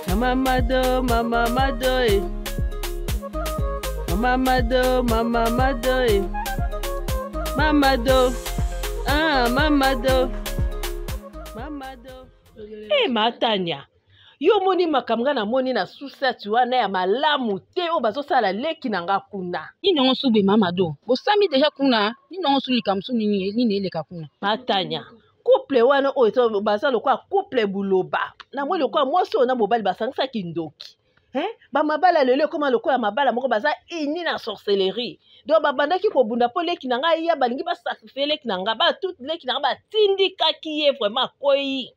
Mama Mado, Mama Mado, eh. Mama Mado, Mama Mado, eh. Mama Do, ah, Mama Do, Mama Do. Eh, Matania, yo omoni makambo nga namoni na susati wana ya malamu te oyo bazosala leki na nga kuna. Nini yango sube mama do bosami deja kuna nini yango su likambo su nini nini eleka kuna. Matania, couple wana oyo baza lokola couple buloba namoni lokola mwasi oyo na mobali basangisaki ndoki eh? bamabala lelo ekoma lokola mabala moko baza uni na sorcellerie donc babandaki kobunda mpo leki na ngai ya balingi basakrifie leki na ngai batu leki na ngai batindikaki ye vraiment akwei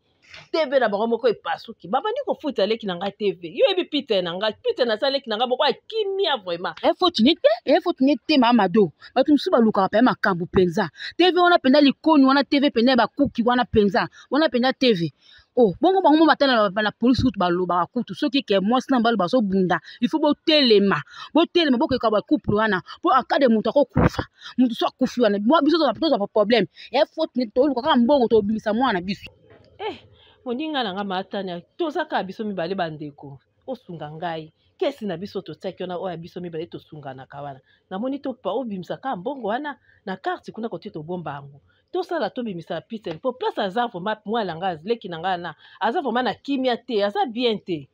tv na bango moko epasuki babandi kofuta leki na ngai tv yo oyebi peter na ngai peter naza leki na ngai moko ya kimia vraiment efotuni te efotuni te mamado bato mosusu balukaka mpenza makambo mpenza tv wana mpenza likoni wana tv mpenza ya bakuki wana mpenza wana mpenza tv o oh, bongo bango mo batala na polisi kutu balobaka kutu soki ke mwasi na mobali bazobunda il faut botelema botelema bokeka bacouple wana mpo akade moto akokufa moto so akufi wana biso tozwa problème ya faute toluka kaka mbongo tobimisa mwana biso eh, moninga na nga maatania toza kaka biso mibale bandeko osunga ngai kesi na biso totiaki wana oyo ya biso mibale tosunganaka wana namoni topa obimisa kaka mbongo wana na karte kuna kotie tobomba yango tosala tobimisa pite mpo place aza vraimen mwana ngai leki na ngai na aza vraimen na kimia te aza bien te.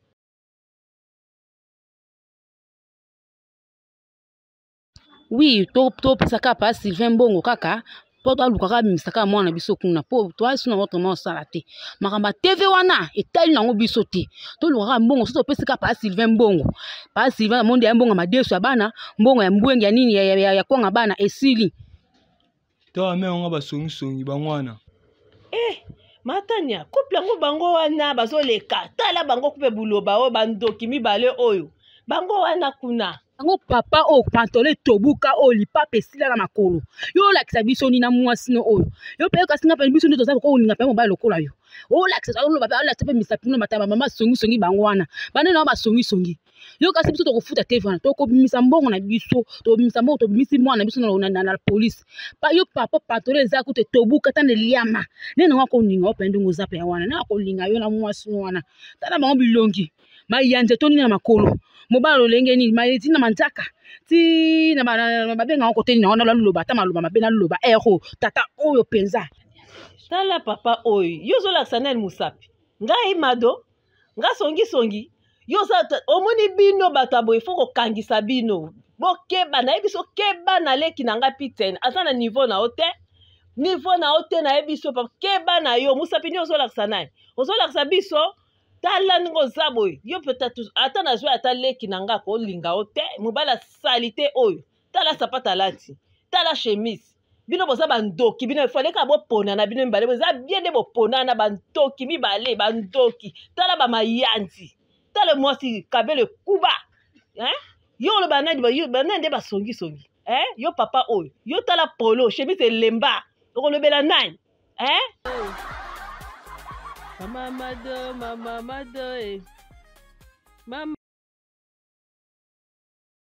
Oui, topesa kaka pa Sylvain mbongo kaka mpo aluka kaka abimisa kaka mwana biso kuna mpo toali suna autrement osala te makambo ya tv wana etali nango biso te toluka kaka mbongo soki topesi kaka pa Sylvain mbongo pa Sylvain amondi ya mbongo ya madesu ya bana mbongo ya mbwenge ya nini ya, ya, ya, ya kwanga bana esili to ame yango basongisongi bango wana eh matania couple yango bango wana bazoleka tala bango kupe buloba oyo bandoki mibale oyo bango wana kuna yango papa oyo pantolo etobuka oyo lipapa esila na makolo yo olakisa biso nini na mwasi no oyo yo mpe kasi nga mpe biso nde toza kolinga mpe mobali lokola yo olakisa oloba mpe olakisa mpe misapi no mataba mama songisongi bango wana bana na basongisongi yo kasi biso tokofuta te wana tokobimisa mbongo na biso tokobimisa mbongo tobimisi mwana na biso na, na, na, na polise pa yo papa patolo eza kutu etobuka ata na eliama nde nango akolinga yo mpe ndenge oza mpe wana na akolinga yo na mwasi wana tala bango bilongi mayanja etondi na makolo mobala lolenge nini mayeti na manzaka ti na babenga yango kote nini yango naloba ata maloba mabe naloba ero tata oyo mpenza tala papa oyo yo ozolakisa nani mosapi ngai mado nga songisongi yo oza omoni bino bato ya boye fo kokangisa bino bokeba nayebi so keba na leki na ngai piten aza na niveau na yo te niveau na yo te nayebi so keba na yo mosapi nini ozolakisa nani ozolakisa biso tala ndenge oza boye yo peut-être ata nazwi ata leki na ngai akolinga yo te mobali asali te oyo tala sapata alati tala chemise bino boza bandoki bino efale kaka boponana bino mibale boza bien nde boponana bandoki mibale bandoki tala bamayanzi tala mwasi kabele kuba hein? yo oloba nani banani nde basongisongi eh? yo papa oyo yo tala polo chemise elemba okolobela nani eh? Mama mado mama mado eh. Mama.